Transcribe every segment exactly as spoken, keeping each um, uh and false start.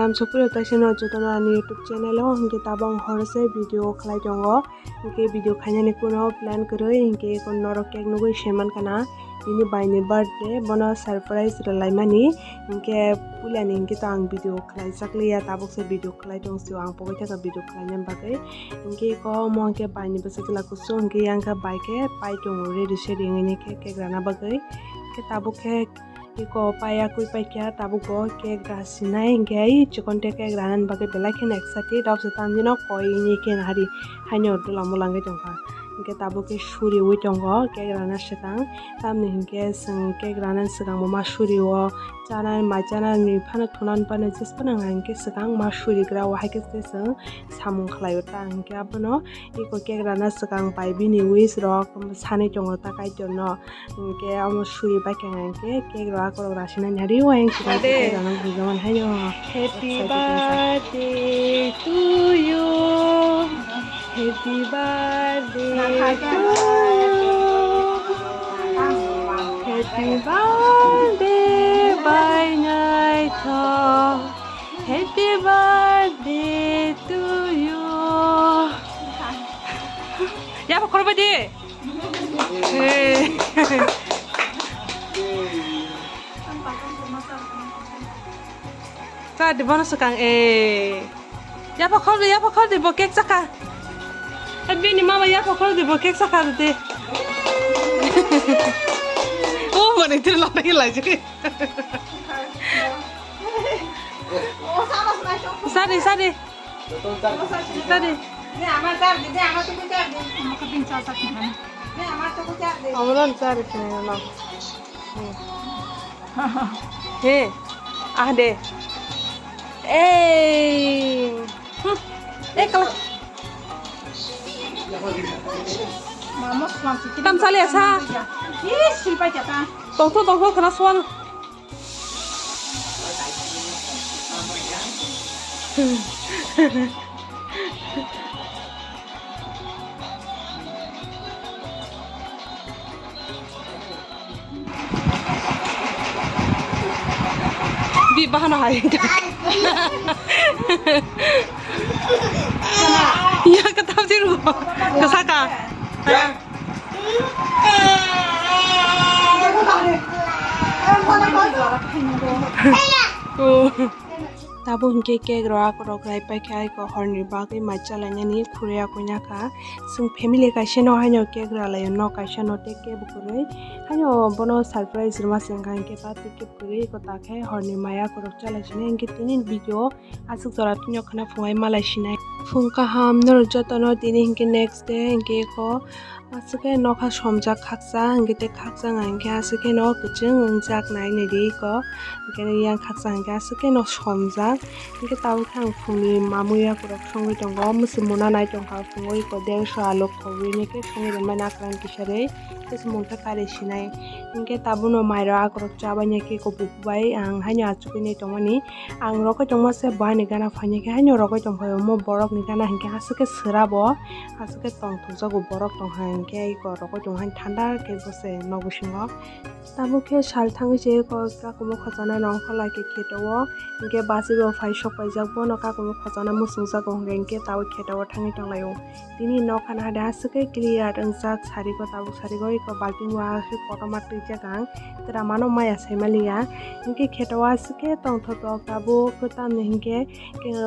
Ang sopiro taisano jotono ani YouTube channel o, hinkhe tabang horo se video khlai tongo. Hinkhe video khainani kuno plan kwrwi, hinkhe kon norok cake nugwi se mankha na. Bini bai ni birthday, bono surprise rwlaimani. Hinkhe puilani hinkhe to ang video khlaijak liya, tabuk se video khlai tong sio, ang pogwi thaka video khlaina bagwi. Hinkhe ko omo hinkhe bai ni bwsa chwla kusu hinkhe yang khe bai khe pai tongo ready sedi wngwi khe cake rana bagwi. Hinkhe tabuk khe iko paiya kwi paikha, tabuk bo cake rasinai, hinkhe ai chikon te cake ranani bagwi belai kheno excited, rok se tamjino koi ni khe hari haino dula mulangwi tongkha. Hinkhe tabuk khe suriwi tongo cake rana swkang, tamni hinkhe chwng cake ranani swkang bo ma surio, chanani mai chanani phano thunani phano just phano hinkhe swkang ma surigra o, haikhe se chwng samung khlaio ta hinkhe abono iko cake rana swkang bai bini wish rok sanwi tongo ta Kaitorno. Hinkhe omo suri bai khe hinkhe cake rok akorok rasinani hari o ayang chikon cake rana bujamani haino. Happy birthday to you. Happy birthday to you. Happy birthday, bai naithok. Happy birthday to you. Yabo khorbai di. Hey. Cha di bono swkang, eh. Yapha khol di, yapha khol di, bo cake chakha. Eh, bini mama yapha khol di, bo cake chakha di. Oh, mane tiri lana hilai je. Sari, sari. Sari. Amalan sari sini no. Hmm. He, ah de. Eh. Hmm. Eh, kala. Tam sale asa. Tongtho, tongtho, khana suan. Di bahana hai. Ya, ketam sih lu. Kesaka. Oh. Tabuk hinkhe cake rok akorok rai paikha, aiko horni bagwi mai chalainani khurui akui nakha. Chwng family kaisa no haino cake ralaio, nok kaisa no tei cake bo kwrwi. Haino bono surprise rwma se wngkha hinkhe party cake kwrwi, eko takhe horni mai akorok chalaisini hinkhe tini video aswk jora tini khwna phungai malai sinai. Phung kaham norok jotono tini hinkhe next day hinkhe eko Aswk khe nokha somjak khaksa, hinkhe tei khaksa wngkha hinkhe aswk khe no kwchwng wngjak nai nai di eko. Hinkhe yang khaksa hinkhe aswk khe no somjak. Hinkhe tabuk khe ang phungni mamwi yakurok songwi tongo, mwswk muna nai tongkha phungo eko derso alok khogwi nai khe songwi rwmani akwrang kisa rwi. Tei se mungkha kari sinai. Hinkhe tabukno mairok akorok chabaini khe eko bukubai ang haino achugwi nai tongmani. Ang rokoi tongma se bohani gana phaini khe haino rokoi tongphai omo borokni gana hinkhe aswk khe swrabo. Aswk khe tongthokjago borok tongkha hinkhe eko rokoi tongkha thanda khe bose nok bisingo. Tabuk khe sal thangwi se eko kakumo khochanai nongkholai khe kheto-o hinkhe bachwi bo phai sok paijak bono kakumo khochana muchungjago hinkhe tabuk kheto-o thangwi tonglaio. Tini nokha nahade aswk khe clear wngjak sarigo tabuk sarigo eko balting o aswk kotorma twijak ang twra mano maya saimaliya hinkhe kheto-o aswk khe tongthoktok tabuk tamni hinkhe.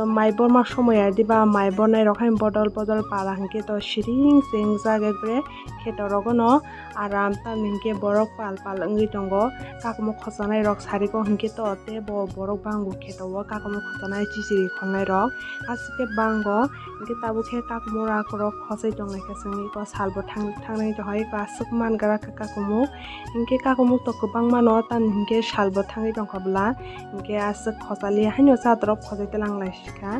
Mai borma somoya diba mai bornai rok haino bodol bodol pala hinkhe to siring se wngjak ekbare kheto rogono aram tamni hinkhe borok pal pal wngwi tongo. Kakumo khochanai rok sarigo hinkhe to tei bo borok bango kheto o kakumo khochanai chichiri khornai rok aswk khe bango hinkhe tabuk khe kakumo rok khosai tonglaikha chwngwi eko salbo thang thangnai tongkha eko aswk mangra kha kakumo hinkhe kakumo to kwbangma no tamni hinkhe salbo thangwi tongkha bwla. Hinkhe aswk khochali haino chatrok khojai tlang lai sikha.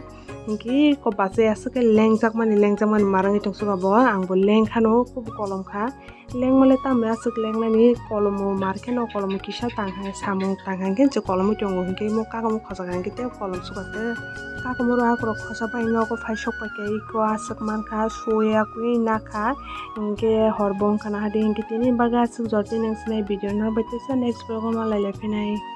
Hinkhe eko bachai aswk khe lengjakmani lengjakmani marangwi tongsuka bo. Ang bo lengkhano kubu kolom kha. Lengmale tamni aswk lengnani kolomo mar kheno kolomo kisa tang hai samung tang hai khe je kolomwi tongo. Hinkhe imo kakumo khochakha hinkhe tei kolom suka khe kakumo rok akorok khosa bai nogo phai sok pai khe eko aswk mankha suya kwi nakha. Hinkhe hor bo wngkha nahadi hinkhe tini bagwi aswk jora tini wngsinai video no bai teisa next vlog o malai lai phinai.